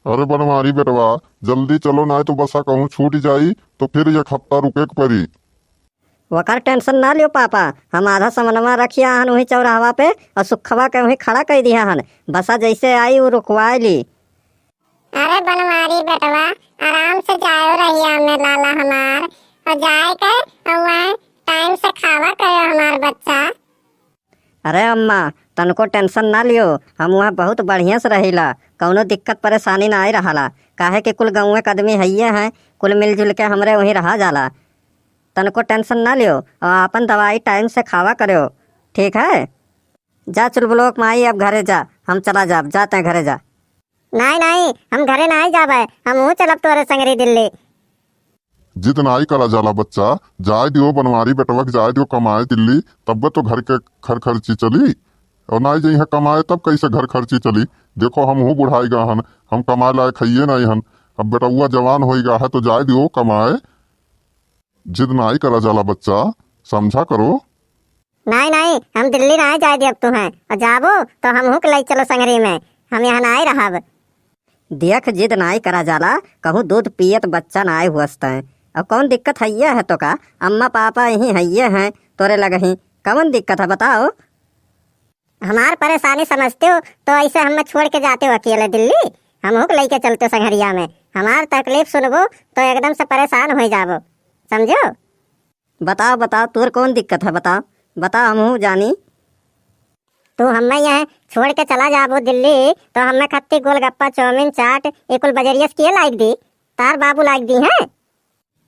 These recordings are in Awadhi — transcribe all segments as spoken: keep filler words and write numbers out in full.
अरे बनवारी बेटवा, जल्दी चलो, नाहीं तो बसा कहूँ छूट जाई, तो फिर एक हफ्ता रुके के पड़ी। वकर tension ना लियो पापा, हम आधा समनवा रखिया हन वही चौराहवा पे और सुखवा के वही खड़ा कर दिया हन। बसा जैसे आई वो रुकवाए ली। अरे बनवारी बेटवा, आराम से जाओ रहिया में लाला हमार, और जाए के और वहाँ time से खावा करो हमार बच्चा। अरे अम्मा, तनको tension ना लियो, हम वहाँ बहुत बढ़िया से रहिला, कौनो दिक्कत परेशानी ना आई रहाला, काहे कि कुल गाँव के आदमी हइये हैं, कुल मिलजुल के हमरे वहीं रहा जाला। तनको tension ना लियो और आपन दवाई time से खावा करो, ठीक है? जा चुलबुलोक माई, अब घरे जा, हम चला जाब, जा तैं घरे जा। नाहीं, नाहीं, हम घरे नाहीं जाबे, हमहूँ चलब तोरे संगरी दिल्ली। जिद नाहीं करा जाला बच्चा, जाए दियो बनवारी बेटवा के, जाए दियो कमाए दिल्ली, तब्बे तो घर के घर खर्ची चली। और नाहीं जइहें कमाए तब कैसे घर खर्ची चली? देखो हमहूँ बुढ़ाई गा हन, हम कमाए लायक हइये नाहीं हन। अब बेटउआ जवान होई गा है तो जाए दियो कमाए। जिद नाहीं करा जाला बच्चा, समझा करो। नाहीं, नाहीं, हम दिल्ली नाहीं जाए देब तुहें, और जाबो तो हमहूँ के लई चलो संगरी में, हम यहाँ नाहीं रहब। देख, जिद नाहीं करा जाला, कहूँ दूध पियत बच्चा नाहीं हुअस तैं। अब कौन दिक्कत हइये है तोका? अम्मा पापा यहीं हइये हैं तोरे लगही, कौन दिक्कत है बताओ? हमार परेशानी समझते हो तो ऐसे हमें छोड़ के जाते हो अकेले दिल्ली? हमहूँ के लइके चलते हो संघरिया में, हमार तकलीफ सुनबो तो एकदम से परेशान हो जाबो, समझो? बताओ, बताओ, तोर कौन दिक्कत है, बताओ, बताओ, हमहूँ जानी। तू हमें यहाँ छोड़ के चला जाबो दिल्ली, तो हमें खत्ती गोलगप्पा, चाउमीन, चाट, ये कुल बजरिया से किए लाइक दी? तार बाबू लाइक दी हैं?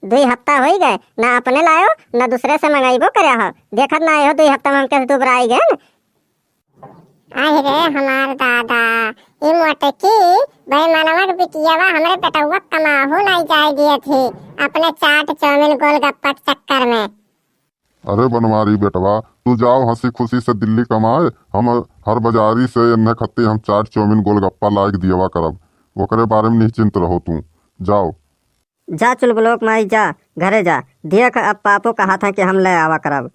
दुई हफ्ता होई गए, ना अपने लायो, ना दूसरे से मंगाइबो करे हो। देखत ना आयो, दुई हफ्ता में हमके से दुबराई गए न। आहि रे हमार दादा, ई मोटकी बेईमानवा के बिटियावा हमरे बेटउआ कमाहू नाहीं जाए दिए थी, अपने चाट, चाउमीन, गोलगप्पा के चक्कर में। अरे बनवारी बेटवा, तू जाओ हँसी खुशी से दिल्ली कमाए, हम हर बाजारी से एन्हे खत्ती हम चाट, चाउमीन, गोलगप्पा लाइक दियवा करब, ओकरे बारे में निश्चिंत रहो तू, जाओ। जा चुलबुलोक माई जा, घरे जा, देख अब पापो कहत हैं कि हम ले आवा करब।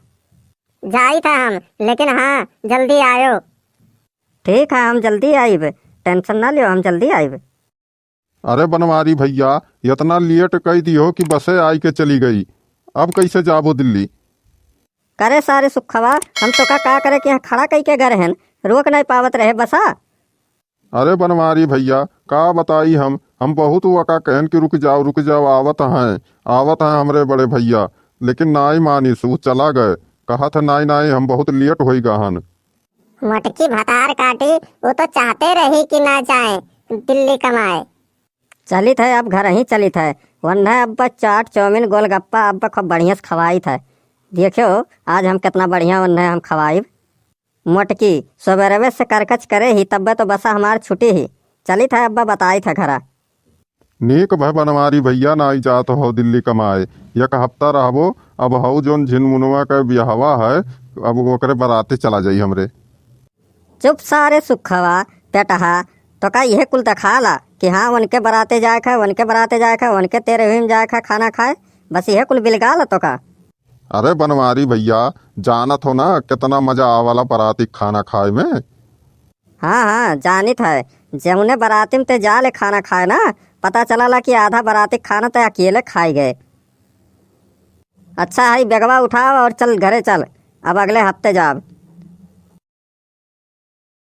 जाइत है हम, लेकिन हाँ, जल्दी आयो। ठीक है, हम जल्दी आइब, tension ना लियो, हम जल्दी आइब। अरे बनवारी भइया, इतना late कइ दियो कि बसे आइके चली गई, अब कैसे जाबो दिल्ली? करे सारे सुखवा, हम तोका का करे कि यहाँ खड़ा कइके गए रहेन, रोक नाहीं पावत रहे बसा। अरे बनवारी भइया, का बताई हम, हम बहुत वका कहन कि रुक जाओ, रुक जाओ, आवत हैं, आवत हैं हमरे बड़े भइया, लेकिन नाहीं मानिस, उ चला गए, कहत है नाहीं, नाहीं, हम बहुत late होई गहन। मोटकी भतार काटी, वो तो चाहते रही कि ना जाए दिल्ली कमाए। चलित है, अब घरही चलित है, वन्हे अब चाट, चाउमीन, गोलगप्पा अब खूब बढ़िया से खवाइत है। देखियो, आज हम कितना बढ़िया वन्हे हम खवाइब। मोटकी, सबेरवे से करकच करे ही, तब्बे तो बसा हमार छुटी ही। चलित है अब्बा, बताइत है घरा। नीक भय बनवारी भइया, नाई जात हो दिल्ली कमाए, एक हफ्ता रहबो। अब हऊ जौन झिनमुनवा के बियाहवा है, अब ओकरे बराते चला जाई हमरे। चुप सारे सुखवा, पेटहा, तोका इहे कुल देखाला कि हाँ, उनके बराते जाए खाए, उनके बराते जाए खाए, उनके तेरहवीं में जाए खाए, खाना खाए, बस इहे कुल बिलगाला तोका। अरे बनवारी भइया, जानत हो ना कितना मजा आवाला बराती खाना खाए में। हाँ, हाँ, जानित है, जौने बराती में ते जाले खाना खाए ना, पता चलाला कि आधा बराती खाना ते अकेले खाए गए। अच्छा है, बेगवा उठाओ और चल घरे चल, अब अगले हफ्ते जाब।